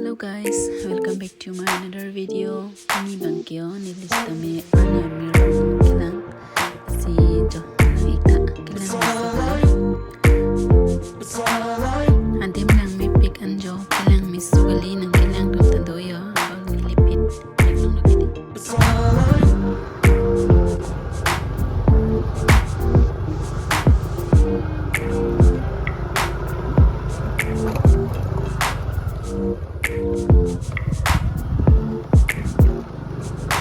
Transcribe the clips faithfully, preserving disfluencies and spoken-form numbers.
Hello guys, welcome back to my another video. Pini abang ke yo, neli sitame arni amir kelang. Si jo, nang ik ta kelang. Adim nangmepik an jo, kelang meso kali, nang kelang atum ta do yo, abang neli pit.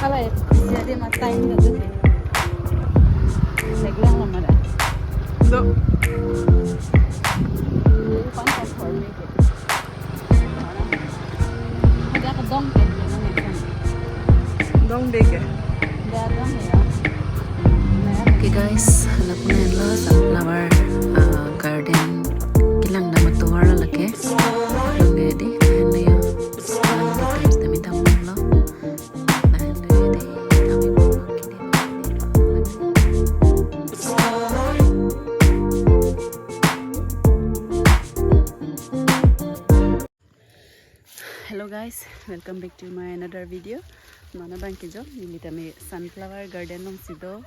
Hala ya, siya di ma time na dun. Naglang naman na. Do. Pan transform. Ada ke dong ke, dong ke. Ada dong ya. Okay guys, hala pu nang lo sunflower, uh, garden kelang dam atovar lake. Dong ke di, ano ya. Kelang di terus kami tamu lo. Nah, ano ya di, kami mau kini. Hello guys, welcome back to my another video. Non abang ke jo, neli tame sunflower garden along si do.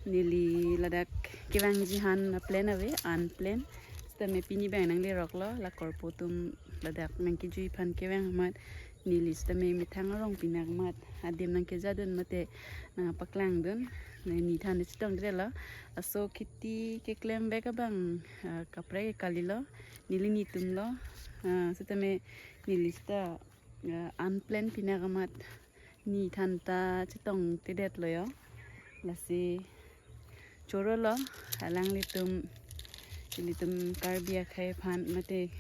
Neli ladak kevangji aphan plan ave, an plan. Sitame pini abang nanglerok lo, la korpo atum ladak nangkejui aphan kevang amat. Neli sitame methang arong pinak amat. Adim nangkejadun mate nangpaklang dun. Neli than chetongdetlo. Laso kheti keklem bek abang, ah, kaprek kali lo. Neli nitum lo, ah, sitame neli sita, ah, an plan pinak amat ni than ta chetongtedetlo yo. Lasi choro lo, alanglitum, ilitum Karbi akhei aphan mate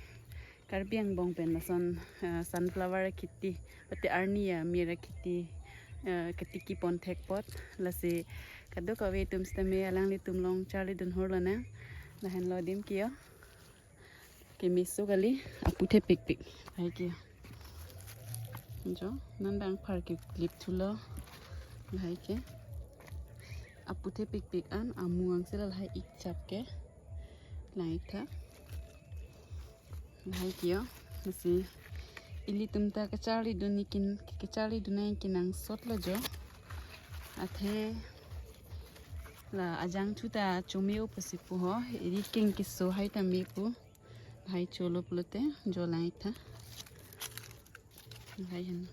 Karbi angbong pen lason, ah, sunflower kheti, mate arni amir kheti, ah, ketiki pon thek apot, lasi kadokave atum sitame alanglitum along charlidun hor lo na, lahenlo adim ke yo. Kemeso kali, aputhe pikpik. Lahai ke. Jo, non abang phar keklip thulo. Lahai ke. Aputhe pikpik an, amu angse lahai ik chap ke. Lang ik tha. Lahai ke yo. Lasi ilitum ta kacharlidun ni kin, kacharlidun nangji kenangsot lo jo. Athe la ajangthu ta chome-o pusi pu ho. Ili keng keso hai tame pu. Hai cholo pulote, jo lang ik tha. Hai hen.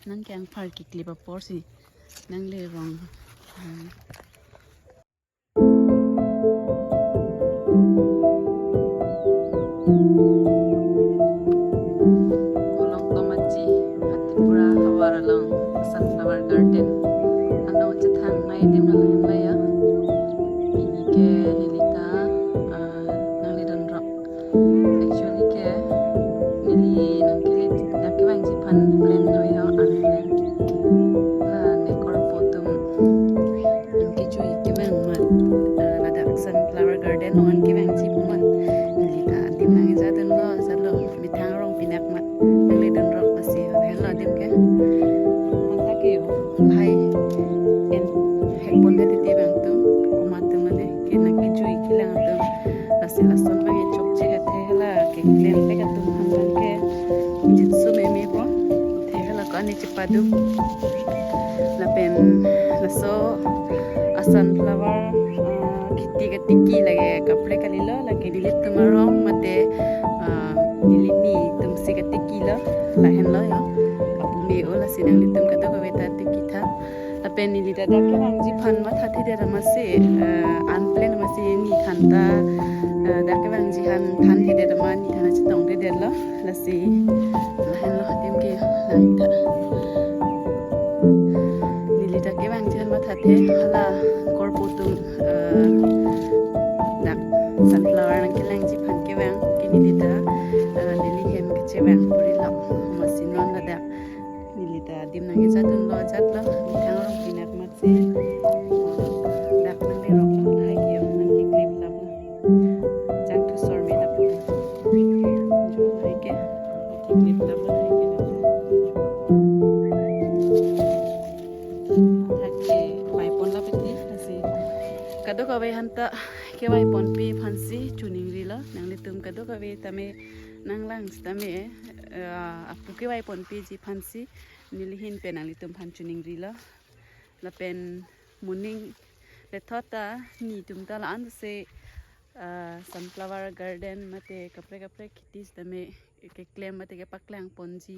Nang ke angphar keklip apor si nanglerong. Hmm. Kolong tomachi, Hatipura havar along, sunflower garden. Ano chethang nai adim nang lahenlo ya. Pini ke neli ta, ah, nangledunrok. Actually ke, neli nangkele, nangkevangji aphan plan lo yo, an plan. La ne korpo atum nangkejui kevang amat, ah, ladak sunflower garden along an kevangji pu amat. Neli ta adim nangjadunlo, jalo, methang arong pinak amat. Nangledunrok lasi, lahenlo adim ke. Mata ke yo, lahai en hek pondet titi abang atum, komat atum mane, ke nangkejui kelang atum. Lasi lason abang chokche athe hala keklem bek atum aphan abang ke jinso meme pon. Athe hala ko ani chepaduk. Lapen laso a sunflower, ah, kheti ketiki lake kaprek kali lo, lake nelitum arong mate, ah, neli nitum si ketiki lo, lahenlo yo. Apu me-o lasi nanglitum kadokave ta tiki tha. Lapen neli ta dak kevangji aphan mathathedet amatsi, eh, an plan amatsi ni than ta, eh, dak kevangji aphan thanthedet amat ni than chetongtedetlo, lasi lahenlo adim ke lang ik tha. Neli dak kevangji aphan mathathe hala korpo atum, eh, dak sunflower nangkelangji aphan kevang ke neli ta, eh, neli hem kechevang puri lo, amatsi non ladak neli ta adim nangkejadunlo, jatlo, methang arong pinak amatsi. Dak nangleroklo, lahai ke yo, nangkeklip laplo. Jangthu sor me laplo. Jo lahai ke, nangkeklip laplo, lahai ke laplo. Thak kevai pon lap iti, lasi. Kadokave aphan ta kevai ponpi aphansi choningrilo, nanglitum kadokave tame nanglang sitame, ah, apu kevai ponpeji aphansi neli ahin pen nanglitum aphan choningrilo. Lapen moning lethot ta netum ta la-an se, ah, sunflower garden mate kaprek kaprek kheti sitame keklem mate kepaklang ponji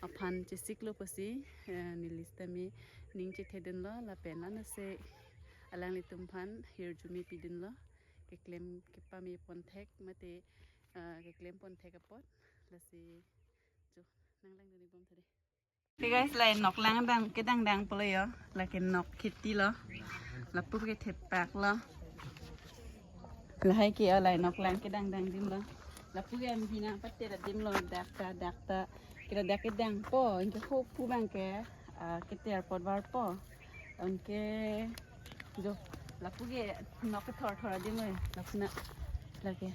aphan chesiklo pusi, eh, neli sitame ning chethedunlo lapen la-an se alanglitum aphan hirjume pidunlo. Keklem kepame ponthek mate, ah, keklem ponthek apot. Lasi jo, nanglangdun-ik bom tha dei. Hey guys, la nok langdang kedangdang pulo yo. Lake nok kheti lo. Lapu ke thepak lo. Lahai ke, oh, la nok lang kedangdang adim lo. Lapu ke amhi nangpater adim lo, dak ta, dak ta. Kira dak kedangpo, anke hopu abang ke, ah, keter apot varpo. Anke jo, lapu ke nok kethorthor adim lo, lapu na, lake.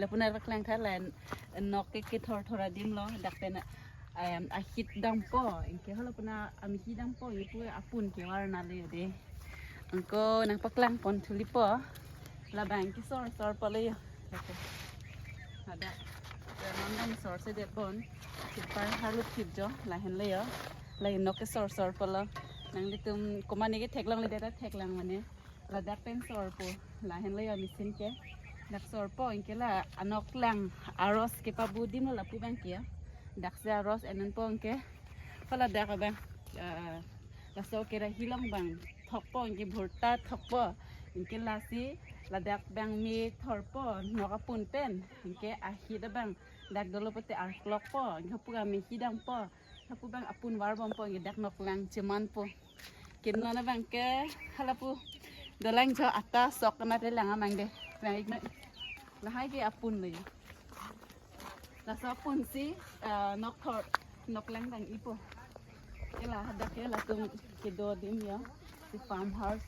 Lapu na paklang tha la, nok ke kethorthor adim lo, dak pen, em, ahit dampo, anke hala pu na amhi dampo, anke pu apun kevar na le dei. Anke nangpaklang pon thulipo, labang ke sorsor pulo yo. Lake. Ada. Nangdang sorse det bon. Thipar halu thip jo, lahenlo yo. Lahin nok ke sorsor pulo. Nanglitum komat ne ke theklongle det ta theklang mane. Ladak pen sorpo. Lahenlo yo machine ke. Dak sorpo anke la anok lang aros kepabu adim lo lapu abang ke yo. Dak si aros enenpo anke. Hala dak abang, ah, laso kerahi along abang thokpo, anke bhurta thokpo. Anke lasi ladak abang me thorpo, nok apun pen. Anke ahit abang dak dolo pute arklokpo, anke pu amhi dampo. Pu abang apun varbompo, anke dak nok lang chemanpo. Kinona abang ke, hala pu dolang jo ata sok na te lang amang dei. Bang ik na. Lahai ke apun lo yo. Laso apun si, ah, nok thor, nok langdang-ipo. Ke la hadak ke latum kedo adim yo. Si farmhouse.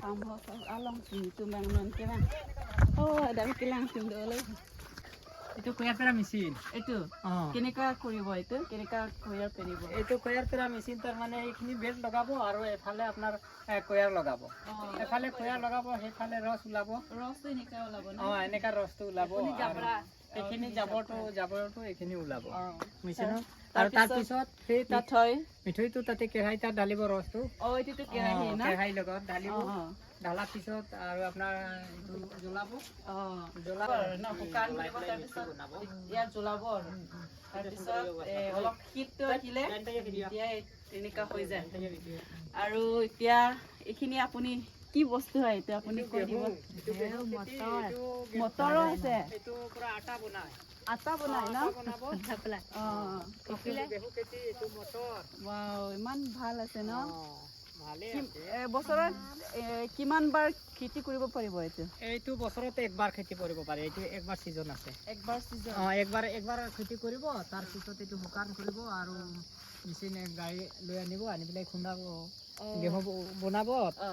Farmhouse along si netum abang non ke abang. Oh, hadak kelang atum dolo. এইটো কুঁহিয়াৰ পেৰা মেচিন। এইটো? অ। কেনেকা কৰিব এইটো? কেনেকা কুঁহিয়াৰ পেৰিব? এইটো কুঁহিয়াৰ পেৰা মেচিন, তাৰ মানে এইখিনি বেল্ট লগাব আৰু এফালে আপোনাৰ, এ, কুঁহিয়াৰ লগাব। অ। এফালে কুঁহিয়াৰ লগাব, সেইফালে ৰস ওলাব। ৰসটো এনেকা ওলাব ন? অ, এনেকা ৰসটো ওলাব। এইখিনি আৰু জাবৰা। এইখিনি জাবৰটো, জাবৰটো এইখিনি ওলাব। অ। বুজিছে ন? তাৰ আৰু তাৰ পিছত পিছত সেই তাত মিঠৈ? মিঠৈটো তাতে কেৰাহী তাত ঢালিব ৰসটো। অ, এইটোতো কেৰাহী অ, ন? কেৰাহী লগত ঢালিব। অ, অ। ঢালাৰ পিছত আৰু আপোনাৰ এইটো জ্বলাব। অ। জ্বলাব। ন, শুকান কৰিব, তাৰপিছত ইয়াত জ্বলাব আৰু। উম, উম। তাৰপিছত, এ, অলপ শীতটো আহিলে তেতিয়া এই তেনেকা হৈ যায়। আৰু এতিয়া এইখিনি আপুনি কি বস্তু হয় এইটো আপুনি এইটো কৈ দিব। গেহু, এইটো হে, গেহু খেতি, মটৰ। এইটো গেহু মটৰো খেতি। আছে। এইটো পৰা আটা বনায়। আটা বনাই অ, ন? আটা বনাব। অ, অ। এইটো পকিলে? গেহু খেতি, এইটো মটৰ। ৱাও, ইমান ভাল আছে ন? অ, ভালেই কি, আছে। এ, বছৰত, এ, কিমান বাৰ খেতি কৰিব পাৰিব এইটো? এইটো বছৰত একবাৰ খেতি কৰিব পাৰে, এইটো একবাৰ ছিজন আছে। একবাৰ ছিজন? অ, একবাৰ, একবাৰ খেতি কৰিব, তাৰ পিছত এইটো শুকান কৰিব আৰু মেচিন এক গাড়ী লৈ আনিব, আনি পেলাই খুন্দাব, অ। গেহু ব-, বনাব। অ।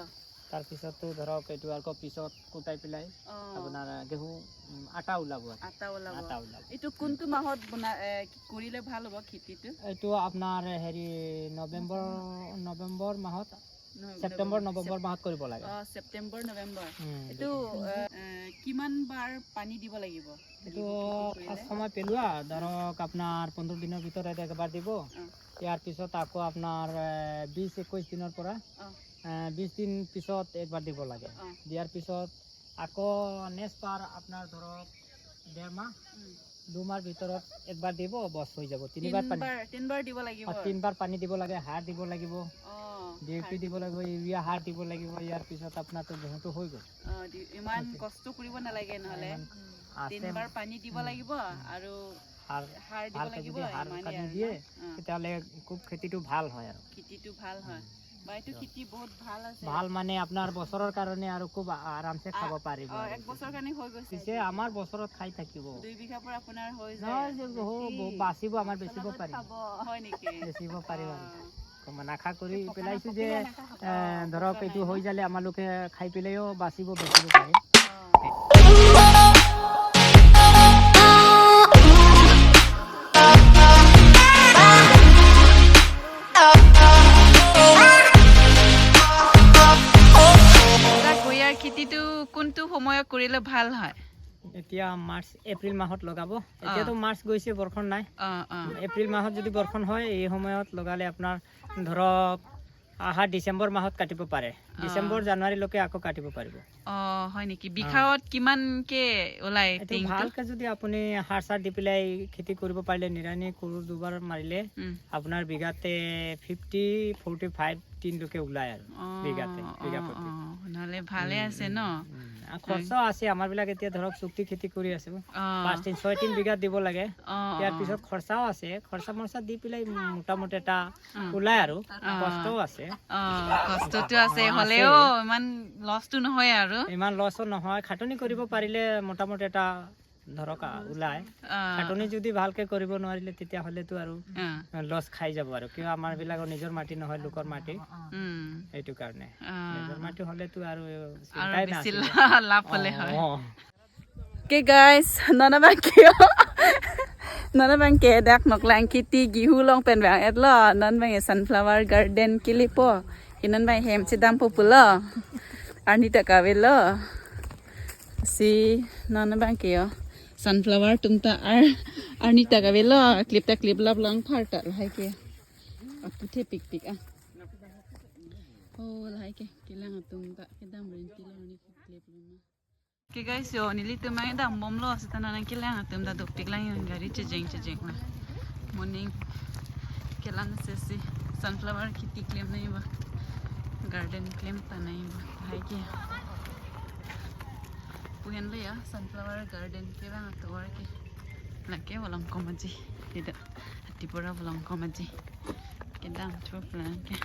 তাৰ পিছততো ধৰক এইটো আকৌ পিছত কুটাই পেলাই অ। আপোনাৰ গেহু, উম, আটা ওলাব আৰু। আটা ওলাব। আটা ওলাব। এইটো কোনটো মাহত বনা-, এ, কৰিলে ভাল হ'ব খেতিটো? এইটো আপোনাৰ হেৰি নৱেম্বৰ, নৱেম্বৰ মাহত, ন-, ছেপ্টেম্বৰ, নৱেম্বৰ। নৱেম্বৰ মাহত কৰিব লাগে। অ, ছেপ্টেম্বৰ, নৱেম্বৰ। উম, এইটো, এ, এ, কিমান বাৰ পানী দিব লাগিব? এইটো খেতি কৰিলে? ফাৰ্ষ্ট সময় পেলোৱা, ধৰক আপোনাৰ পোন্ধৰ দিনৰ ভিতৰত একবাৰ দিব। অ। ইয়াৰ পিছত আকৌ আপোনাৰ, এ, বিশ একৈশ দিনৰ পৰা, অ। এ, বিশ দিন পিছত একবাৰ দিব লাগে। অ। দিয়াৰ পিছত আকৌ নেক্সট বাৰ আপোনাৰ ধৰক ডেৰ মাহ, উম। দুমাহ ভিতৰত একবাৰ দিব, বছ হৈ যাব। তিনিবাৰ পানী। তিনবাৰ, তিনবাৰ দিব লাগিব অ, আৰু? তিনবাৰ পানী দিব লাগে, সাৰ দিব লাগিব। অ, ডি এ পি সাৰ দিব দিব। লাগিব, ইউৰিয়া সাৰ দিব লাগিব। ইয়াৰ পিছত আপোনাৰতো গেহুটো হৈ গ'ল। অ, দি-, ইমান সেইটোৱে। কষ্ট কৰিব নালাগে নহ'লে। ইমান আছে। তিনবাৰ পানী দিব উম। লাগিব উম। আৰু সাৰ সাৰ দিব ভালকে লাগিব, যদি সাৰ ইমানেই সাৰ আৰু নিদিয়ে, ন? অ। তেতিয়াহ'লে খুব খেতিটো ভাল হয় আৰু। খেতিটো ভাল হয়। উম। বা এইটো খেতি বহুত ভাল আছে। ভাল মানে আপোনাৰ বছৰৰ কাৰণে আৰু খুব আ-, আৰামছে খাব আ-, পাৰিব অ, আৰু। এক বছৰ কাৰণে হৈ গৈছে পিছে এইটো। আমাৰ বছৰত খাই থাকিব। দুই বিঘা পৰা আপোনাৰ হৈ যায় নহয়, আৰু যে, বেছি। ব-, বাচিব, আমাৰ বেচিব তলত পাৰিম। খাব। হয় নেকি? বেচিব পাৰিম আৰু। অ। অকণমান আশা কৰি এই পকা পেলাইছো নাখাব, যে, পকা নাখাব। এ, অ, ধৰক পকা এইটো নাই ন? হৈ যালে আমালোকে খাই পেলাইও বাচিব, বেচিব পাৰিম। অ। দাদা, কুঁহিয়াৰ খেতিটো কোনটো সময়ত কৰিলে ভাল হয়? এতিয়া মাৰ্চ, এপ্ৰিল মাহত লগাব। এতিয়াতো অ। মাৰ্চ গৈছে, বৰষুণ নাই। অ, অ। এপ্ৰিল মাহত যদি বৰষুণ হয়, এই সময়ত লগালে আপোনাৰ ধৰক অহা ডিচেম্বৰ মাহত কাটিব পাৰে। ডিচেম্বৰ, জানুৱাৰীলৈকে আকৌ কাটিব পাৰিব। অ, হয় নেকি? বিঘাত কিমানকে ওলাই এইটো টিংটো? ভালকে যদি আপুনি সাৰ চাৰ দি পেলাই খেতি কৰিব পাৰিলে, নিৰানি কোৰ দুবাৰ মাৰিলে উম। আপোনাৰ বিঘাতে ফিফটি, ফৰ্টি ফাইভ টিনলৈকে ওলায় আৰু অ, বিঘাতে, অ, বিঘা প্ৰতি। অ, নহ'লে ভালে আছে ন? উম, উম। আৰু খৰচা আছে, আমাৰ বিলাক এতিয়া ধৰক চুক্তি খেতি কৰি আছো, অ, পাঁচ টিন ছয় টিন বিঘাত দিব লাগে। অ, ইয়াৰ অ। পিছত খৰচাও আছে, খৰচা মৰ্চা দি পেলাই মোটামুটি এটা অ। ওলাই আৰু অ। কষ্টও আছে। অ, কষ্টটো আছে, অ, আছে। হ'লেও ইমান লছটো নহয় আৰু। ইমান লছো নহয়, খাটনি কৰিব পাৰিলে মোটামুটি এটা ধৰক আ, ওলাই। অ। খাটনি যদি ভালকে কৰিব নোৱাৰিলে, তেতিয়াহ'লেতো আৰু অ। লছ খাই যাব আৰু। কিয়, আমাৰ বিলাকৰ নিজৰ মাটি নহয়, লোকৰ মাটি, উম। এইটো কাৰণে। অ। নিজৰ মাটি হ'লেতো আৰু আৰু চিন্তাই বেছি নাছিলে। লাভ হ'লে হয়। অ। Oke guys, non abang ke yo. Non abang ke dak noklang kiti gihu long pen bang et lo. Non abang ke sunflower garden kilipo. Ke non abang hem chedampo pulo. Arni ta kavelo. Si non abang ke yo. Sunflower atum ta ar arni ta kavelo. Clip ta clip lap long phar ta lahai ke. Aputhe pikpik ah. Oh, lahai ke kelang atum ta kedam ren ti lo ni clip lo ma. Oke guys, yo nelitum abang dambomlo, seta non kelang atum ta dopik lang, yo gari chejeng chejeng la. Moning kelang sesi sunflower kheti klem nangji ba, garden klem ta nangji ba. Lahai ke pu henlo ya, sunflower garden kevang atovar ke. Lake volong komaji. Ida atipura volong komaji. Kedam thu pulang ke.